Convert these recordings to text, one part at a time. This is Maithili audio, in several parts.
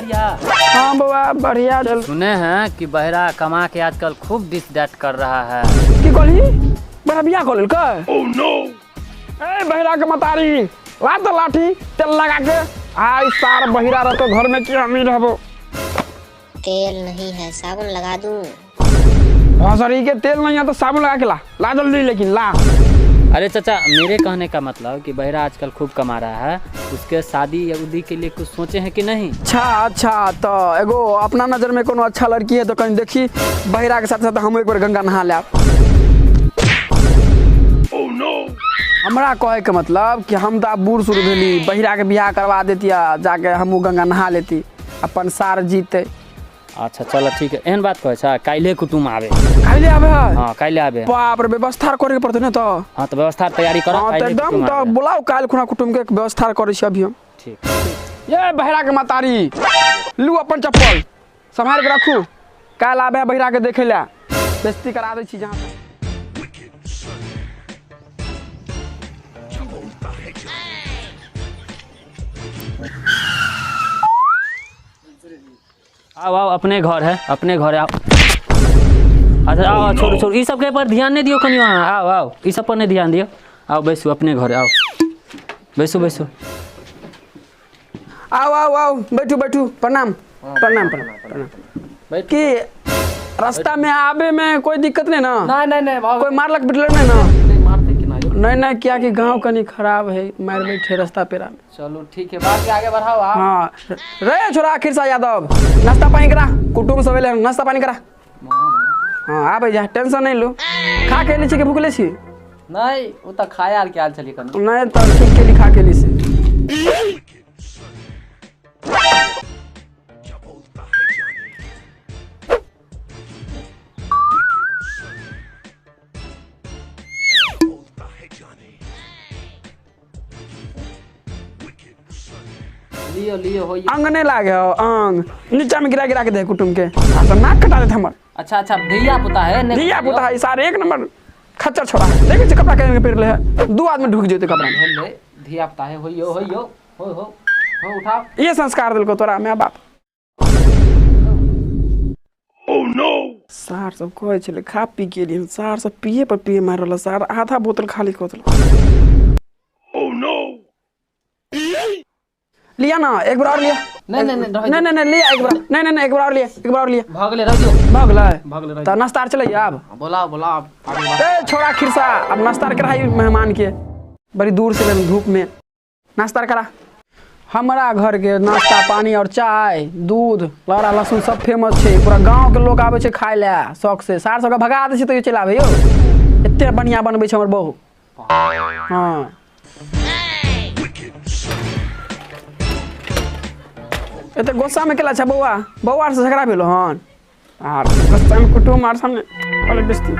बढ़िया? हाँ बउआ बढ़िया चल। सुने हैं कि बहरा कमा के आजकल खूब डिस that कर रहा है। की कहली? बहरा बियाह कऽ लेलकै? ए बहरा के मतारी, ला तो लाठी तेल लगा के आई सार बहिरा रहतो घर में कि हम ही रहबो। तेल नहीं है, साबुन लगा दूं? भोसड़ी के तेल नहीं है तो साबुन लगा के ला, ला जल्दी लेकिन ला। अरे चाचा मेरे कहने का मतलब कि बहरा आजकल खूब कमा रहा है, उसके शादी या उदी के लिए कुछ सोचे हैं कि नहीं? अच्छा अच्छा, तो एगो अपना नजर में कोनो अच्छा लड़की है तो कहीं देखी, बहिरा के साथ साथ हम एक बार गंगा नहा लेब। हमरा कहे के मतलब कि हम तो आब बूढ़ सूढ़ भेली, बहिरा के बियाह करवा देती आ जाके हमहूँ गंगा नहा लेती, अपन सार जीते। अच्छा चलो ठीक है, एहन बात कहै छ, काल्हे कुटुम आबे। काल्हे आबे है? हाँ काल्हे आबे। बाप रे, व्यवस्था करे के पड़तै ने तो। हाँ तो व्यवस्था तैयारी करो। हाँ, तो काल्हे एकदम कुटुम तो आबे। बुलाओ काल्हि खुना कुटुम के, व्यवस्था करै छी अभी हम। ठीक। ये बहिरा के मतारी, लू अपन चप्पल सम्हार के रखू, काल्हि आबे है बहिरा के देखे ला, बेइज्जती करा दै छी जहाँ। आओ आओ, अपने घर है, अपने घर है, आओ। अच्छा आओ, आओ, छोड़ो छोड़ो, ई सब के पर ध्यान नहीं दियो कनियो, अहाँ आओ आओ, ई सब पर नहीं ध्यान दियो, आओ बैसू अपने घर, आओ बैसू बैसू। आओ आओ आओ, बैठू बैठू, प्रणाम प्रणाम प्रणाम प्रणाम। बैठू। कि रास्ता में आबे में कोई दिक्कत नहीं ना? नहीं नहीं नहीं भाव। कोई मारलक पिटलक नहीं ना? नहीं, मारते कि ना यो? नहीं नहीं, क्या कि गांव कनी खराब है, मार बैठे रास्ता पेरा में। चलो ठीक है, बात के आगे बढ़ाओ आप। हाँ रे छोरा खिरसा यादव, नाश्ता पानी करा, कुटुम्ब सब एले हन, नाश्ता पानी करा। हाँ आबे जा, टेंशन नहीं लो। खा के एली छी कि भूखले छी? नहीं, वो तो खाया आर के आयल छलिए कनी। नहीं तो ठीक केली, खा के एली से। लियो लियो होइयो। अंग नहीं लागे हो, अंग नीचा में गिरा गिरा के दे कुटुम के, आ सब नाक कटा देते हमर। अच्छा अच्छा, धिया पुता है, नहीं धिया पुता है, सारे एक नंबर खच्चर छोड़ा है। देखै छी कपड़ा केहन पहिरले है, दू आदमी ढुक जेतै कपड़ा में। भेलै, धिया पुता है, होइयो होइयो, हो हो हो, उठाओ। ये संस्कार देलको तोरा my बाप। सार सब कहै छलै खा पी के एलियै, सार सब पिए पर पिए मारि रहल, सार आधा बोतल खाली कऽ देलक। लिया ना एक बार और लिया। नहीं, नहीं, नहीं, रहै नहीं, नहीं, नहीं, लिया एक बार। नहीं, नहीं, नहीं, एक बार और लिया, एक बार और लिया। भऽ गेलै, रह दियौ। भऽ गेलै? भऽ गेलै, रह तऽ नाश्ता आर चलैया आब? बोलाओ, बोलाओ, आब आगे बढ़। ए छोड़ा खिरसा, आब नाश्ता आर कराही मेहमान के, बड़ी दूर से एलनि धूप में, नाश्ता आर करा। हमरा घर के नाश्ता पानी और चाय दूध लहरा लहसुन सब फेमस छै, पूरा गांव के लोग आबै छै खाय लए शौक से, सार सबके भगा दै छै तैयो चलि आबै यौ, एते बढ़िया बनबै छै हमर बहू। हाँ एते गुस्सा में केला छै बौआ, बौआ से झगड़ा भेलो हन आर गुस्सा में कुटुम आर सामने अरे बेइज्जती।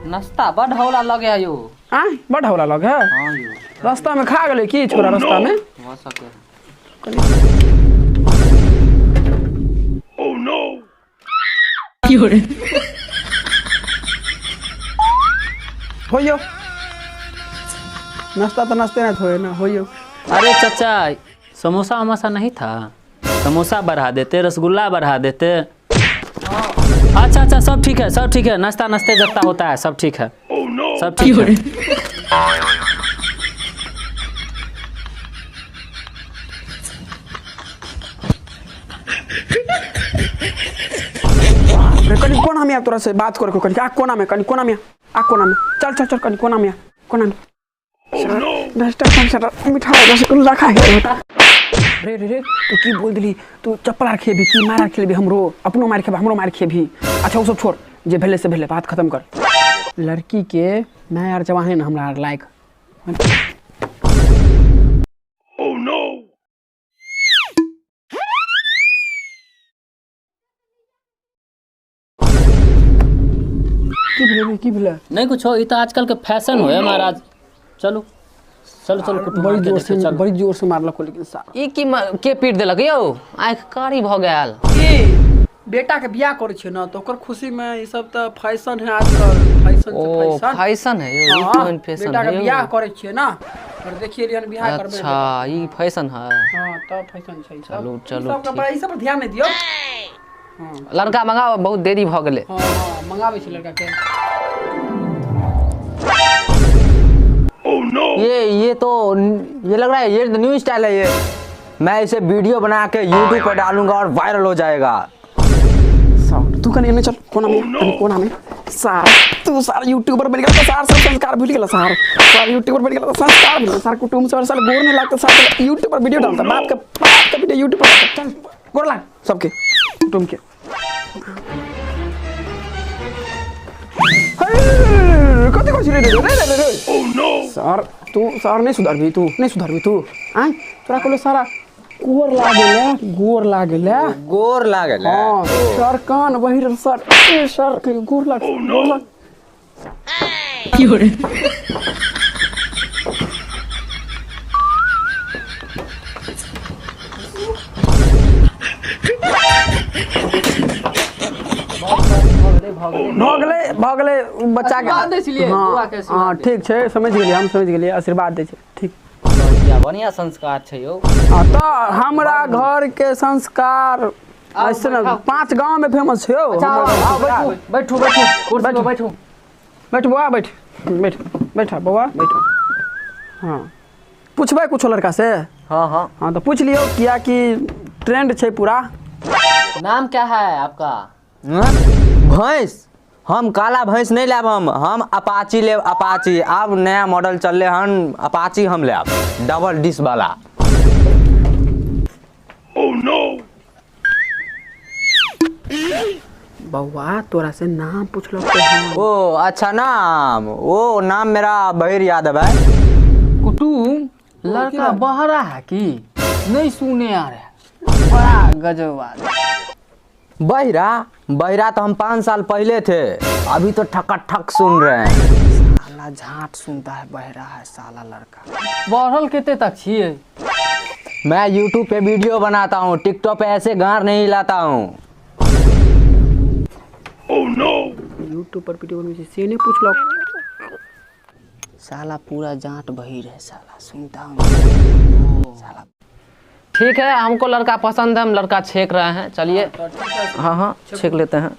नाश्ता बड हौला लगे है यो। आ बड हौला लगे है? हाँ यो। रास्ता में खा गेलै की छोरा रास्ता में? भऽ सके। होइयो नाश्ता तो नाश्ते नहीं होए ना, होइयो। अरे चाचा समोसा वमोसा नहीं था? समोसा बढ़ा देते, रसगुल्ला बढ़ा देते। अच्छा अच्छा सब ठीक है, सब ठीक है, नाश्ता नाश्ते जगता होता है, सब ठीक है, सब ठीक है। रे कनी कोना में आ तोरा से बात करे को, कनी आ कोना में, कनी कोना में आ, कोना में चल चल चल, कनी कोना में आ, कोना में। नाश्ता पानी मिठाई रसगुल्ला खा के। रे रे रे तू की बोल दिली? तू चप्पल आर खेबी की मार आर खेबी? हमरो अपनो मार खेबी, हमरो मार खेबी। अच्छा वो सब छोड़, जे भेले से भेले, बात खत्म कर। लड़की के my are जवान है ना हमरा आर लायक। की भेलै रे, की भेलै? नहीं कुछ हो, ई तो आजकल के फैशन होए महाराज। चलू चलू चलू, कुटुम्ब बड़ी आके जोर देखे, से, चलू। बड़ी जोर से मारलक लेकिन सार। ई की के पीट देलक यौ? आँखि कारी भऽ गेल। की बेटा के बियाह करै छै ना तो ओकर खुशी में ई सब त फैशन है आजकल, फैशन से ओ, फैशन। फैशन है यौ, ई हाँ, कोन फैशन बेटा के है यौ? बियाह करै छियै ना और देखिए लियन बियाह करबे। अच्छा ई फैशन है। हां तब फैशन छै सब। चलू, चलू, सब ठीक। कपड़ा ई सब पर ध्यान नहीं दियो। लड़का मंगाओ, बहुत देरी भ गेलै। हां हां मंगाबै छी लड़का के। ये तो ये लग रहा है ये न्यू स्टाइल है ये। मैं इसे वीडियो बना के यूट्यूब पर डालूंगा और वायरल हो जाएगा। सार तू कने एने चल कोना में, कने कोना में। सार तू सार यूट्यूबर बन गेल त सार सब संस्कार भूल गेल सार। सार यूट्यूबर बन गेल त संस्कार भूल गेल सार। कुटुंब सब सार गोर नहीं लागत सार। यूट्यूब पर वीडियो डालता बाप के वीडियो यूट्यूब पर डालता। चल गोर लाग सबके कुटुंब के। कथी करै छी रे रे रे रे रे। ओह नो सर तू सर नहीं सुधरबी, तू नहीं सुधरबी तू। आय तोरा कहलो सारा गोर लागेले, गोर लागेले, गोर लागेले। हां सर कान बहिर सर, ए सर के गोर लाग, गोर लाग। भऽ गेलै बच्चा के आशीर्वाद दै छलियै, बौआ के आशीर्वाद। हां ठीक छै, समझ गेलियै, हम समझ गेलियै, आशीर्वाद दै छै ठीक। बढ़िया संस्कार छै यौ। हां तऽ हमरा घर के संस्कार ऐसे न 5 गांव में फेमस छै यौ। अच्छा बैठू बैठू बैठू कुर्सी पर बैठू। बैठ बौआ, बैठ बैठ बैठा बौआ बैठ। हां पूछबै कुछो लड़का से? हाँ हाँ हाँ तो पूछ लियौ किया कि ट्रेंड छै पूरा। नाम क्या है आपका? भैंस। हम काला भैंस नहीं लाब, हम अपाची लेब, अपाची। अब नया मॉडल चलले हन, अपाची हम लेब, डबल डिश वाला। ओह नो बौआ तोरा से नाम पूछलक। ओ अच्छा नाम, ओ नाम मेरा बहिर यादव है। कुटुम लड़का बहरा है कि नहीं सुने आ रहा, बड़ा गजब बात। बहिरा? बहिरा तो हम 5 साल पहले थे, अभी तो ठक ठक सुन रहे हैं। साला झाट सुनता है, बहरा है साला लड़का। बढ़ल केते तक छिए? मैं यूट्यूब पे वीडियो बनाता हूँ, टिकटॉक पे ऐसे गार नहीं लाता हूँ। ओह नो यूट्यूब पर वीडियो बनबै छै से नहीं पूछलक। साला पूरा जाट बहिर है साला, सुनता हूँ साला। ठीक है, हमको लड़का पसंद है, हम लड़का छेक रहे हैं, चलिए। हाँ हाँ छेक लेते हैं।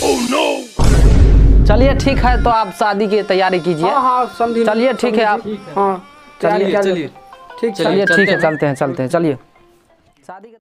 ओह नो चलिए ठीक है, तो आप शादी की तैयारी कीजिए। हाँ हाँ समझी। चलिए ठीक है आप। हाँ चलिए चलिए ठीक, चलिए ठीक है, चलते हैं चलते हैं चलिए। शादी।